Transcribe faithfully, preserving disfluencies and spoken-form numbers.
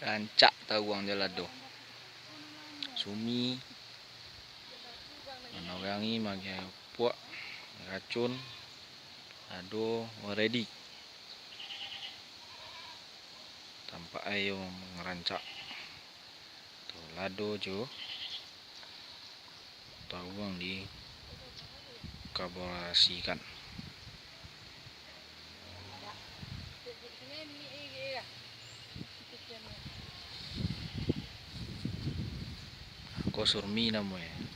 Rancak tawuang jo lado. Sumi, manorangi, magiah puak, racun, lado, ready. Tampak ayo mangarancak. Tu lado jo tawuang dikolaborasikan. Ko surmi namonyo.